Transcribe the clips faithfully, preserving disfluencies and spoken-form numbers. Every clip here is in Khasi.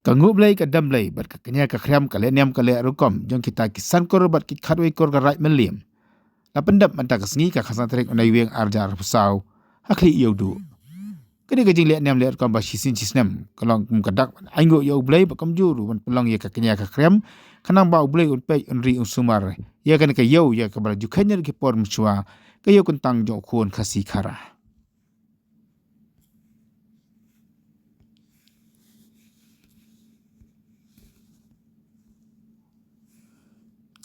Ka Nguh Blei ka Dem Blei bad ka Kñia ka Khriam ka leh niam ka leh rukom jong kita ki san kur bad ki khatwei kur ka Raid Mylliem la pyndep mynta ka sngi ka khatsan tarik u Naiwieng arhajar arphew saw ha Khlieh Ïewduh. Kane ka jingleh niam leh rukom ba shisien shisnem ka long kum ka dak ban ainguh ïa U Blei bad kumjuh ruh ban pynlong ïa ka kñia ka khriam, khnang ba U Blei un peit, un ri, un sumar ïa kane ka ïew ïa kaba la ju kheiñ na ki por mynshuwa, ka ïew kyntang jong u khun Khasi Khara.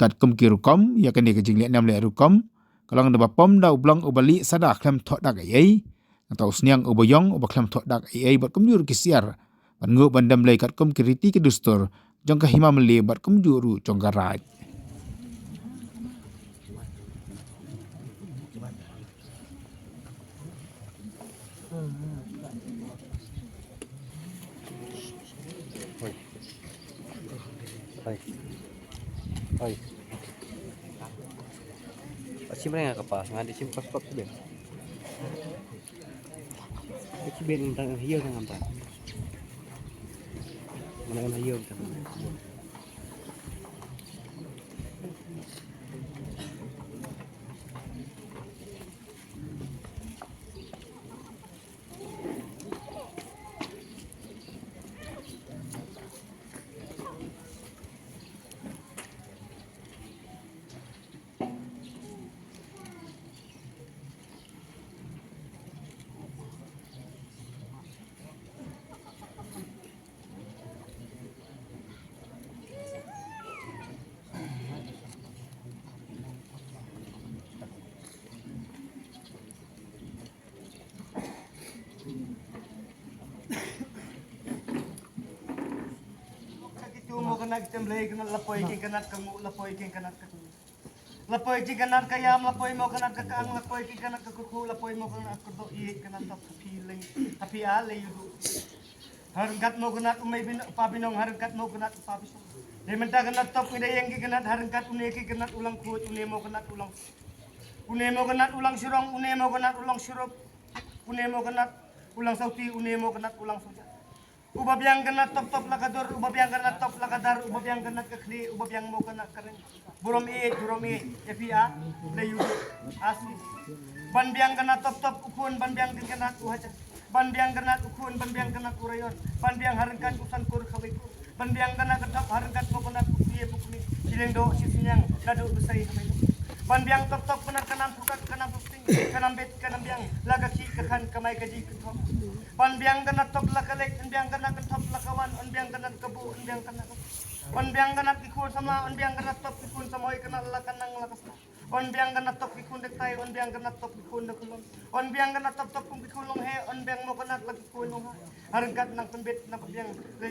Katkum ki rukom, ïa kane ka jingleh niam leh rukom ka long da ba pom da u blong uba lieh sada khlem thoh dak ei ei, nangta u sniang uba ïong uba khlem thoh dak ei ei bad kumjuh ruh ki syiar ban nguh ban dem blei katkum ki riti ki dustur jong ka hima Mylliem bad kumjuh ruh jong ka raid. Hoi. Hoi. Hoi. Asim reng ka pa, ngan di sim pas pap tu ben. Ki ben tang hiu tang ampa. Mana hiu tang. Ka kitu mo ka nat ka temblei ka nat lapoi ki ka nat ka ngu lapoi ki ka nat ka tu. Lapoi ki ka nat ka yam lapoi mo ka nat ka kang lapoi ki ka nat ka kuku lapoi mo ka nat ka do i ka nat top ka phi leng ka phi a le yu du. Harkat mo ka nat u mei bin pa binong harkat mo ka nat pa bisong. Dei mynta ka nat top ngi dei ïeng ki ka nat harkat une ki ka nat u lang khuid une mo ka nat u lang. Une mo ka nat u lang shirong une mo ka nat u lang shirup. Une mo ka nat u lang sauti une mo ka nat u lang sauti. Uba biang ka nat top top la ka dur, uba biang ka nat top la ka dar, uba biang ka nat ka khlieh, uba biang mo ka nat ka reng. Burom ïeit, burom ïeit, ïa phi a, la yu, asi. Ban biang ka nat top top u khun, ban biang ka nat u hajan. Ban biang ka nat u khun, ban biang ka nat u rayon. Ban biang ha ryngkat u san kur kha wei kur. Ban biang ka nat ka top ha ryngkat mo ka nat u khlieh u khlieh. Shi lyngdoh shi synñiang, naduh u sai ha wei. Ban biang top top ka nat ka nam phukat ka nam phukat. Ka nam bet ka nam biang la ka khih ka khan ka mai ka ji ka thok. Ban biang ka nat top la ka lek, ban biang ka nat ka top la ka wan, ban biang ka nat ka bu, ban biang ka nat ka, ban biang ka nat ki khun samla, ban biang ka nat top ki khun samoi ka nat la ka nang la ka sla. Ban biang ka nat top ki khun dek tai, ban biang ka nat top ki khun dek kulon. Ban biang ka nat top top kum ki khun long he, ban biang mo ka nat la ki khun long ha. Har gat nang pynbet nang pynbiang le,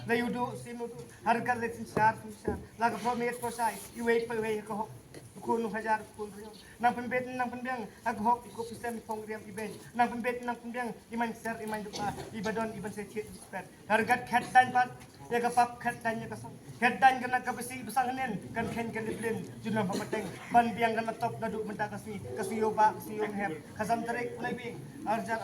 le yu du sim yu du. Har gat le sin shar sin shar. La ka promet ko sai, i wei pa i wei ka hok. Khun long hajar khun riam. Nang pynbet nang pynbiang ha ka hok i kup i sem i phong riam i beng. Nang pynbet nang pynbiang i man ser i man dupa i badon i ban se thiet i spet. Har gat khet dain pat ïa ka pap khet dain ïa ka sang. Khet dain ka na ka bisi basang hnen kan khen kan iblin. Junam ha mateng ban biang ka na top na du mynta ka sngi ka sngi ba ka sngi hem. Ka sam tarik u Naiwieng arjar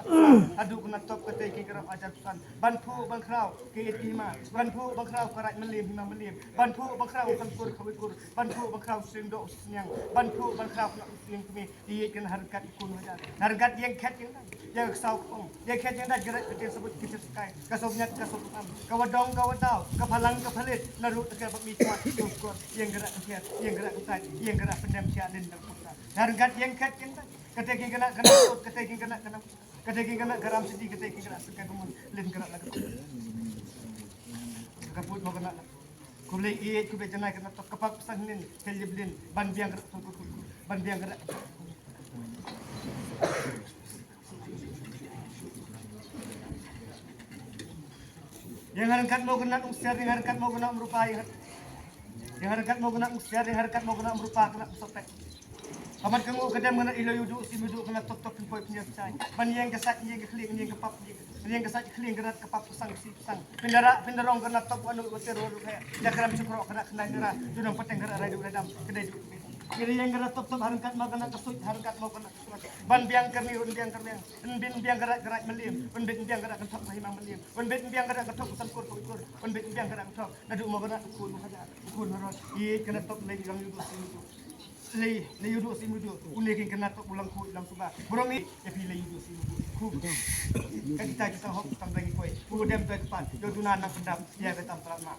haduh ka na top ka tei ki ka rap ajar pusan. Ban phu ban khraw ki it ki hima. Ban phu ban khraw ka raid Mylliem hima Mylliem. Ban phu ban khraw u kan kur ka wikur. Ban phu ban khraw sing do sniang. Ban phu ban khraw ka na sniang kmi. Ïeit kan har gat i khun hajar. Har gat ïeng khet ïeng dai. Ïeng ksaw kpong. Ïeng khet ïeng dai geret ka tieng sabut ki tieng skai. Ka sob nyat ka sob am. Ka wadong ka wadaw. Ka phalang ka phalit. Na ruh ka bak mi kwat. Kor. Ïeng geret ka khet. Ïeng geret ka tai. Ïeng geret ka dem sia lin dang pukta. Har gat ïeng khet ïeng dai. Ka te ki kena kena. Ka te ki kena kena. Ka te ki kena garam sidi ka te ki kena. Ka dumun lin geret la ka. Ka put mo kena. Ku lei ïeit ku beit janai ka na tok ka pap sang nin ka lip lin ban biang ka tok ban biang ka. Ïeng har kat mo ka na ung siar ïeng har kat mo ka na ung rupa ïeng har kat mo ka na ung siar ïeng har kat mo ka na ung rupa ka na ung sotek. Ka mat ka nguh ka dem ka na ilo yu du sim yu du ka na tok tok poi pynïap chai. Ban ïeng ka sat ïeng ka khlieng ïeng ka pap ïeng ka sat ka khlieng ka rat ka pap ka sang ka si ka sang. Pyndarah pyndarong ka na tok wa nu wa ter wa ru khe. Ïa ka ram chukro ka na khnai dara. Junong pateng ka ra rai du rai dam ka dei du. Kiri yang kara top top harang kat mau kena kesut, harang kat mau kena kesut. Ban biang kerni, un biang kerni. Un bin biang kara kara melim, un bin biang kara kentok sahima melim. Un bin biang kara kentok pesan kur kur. Un bin biang kara kentok. Nadu mau kena kun haja, kun harot. Iya kena top lagi lang yudu simudu. Lagi, lagi yudu simudu. Ule kin kena top ulang ku ulang suba. Burung ni, ya pi lagi yudu simudu. Ku. Kan kita kita hok tang lagi koi. Ku dem tu depan. Yo tuna nak pendam. Ya betam terat mak.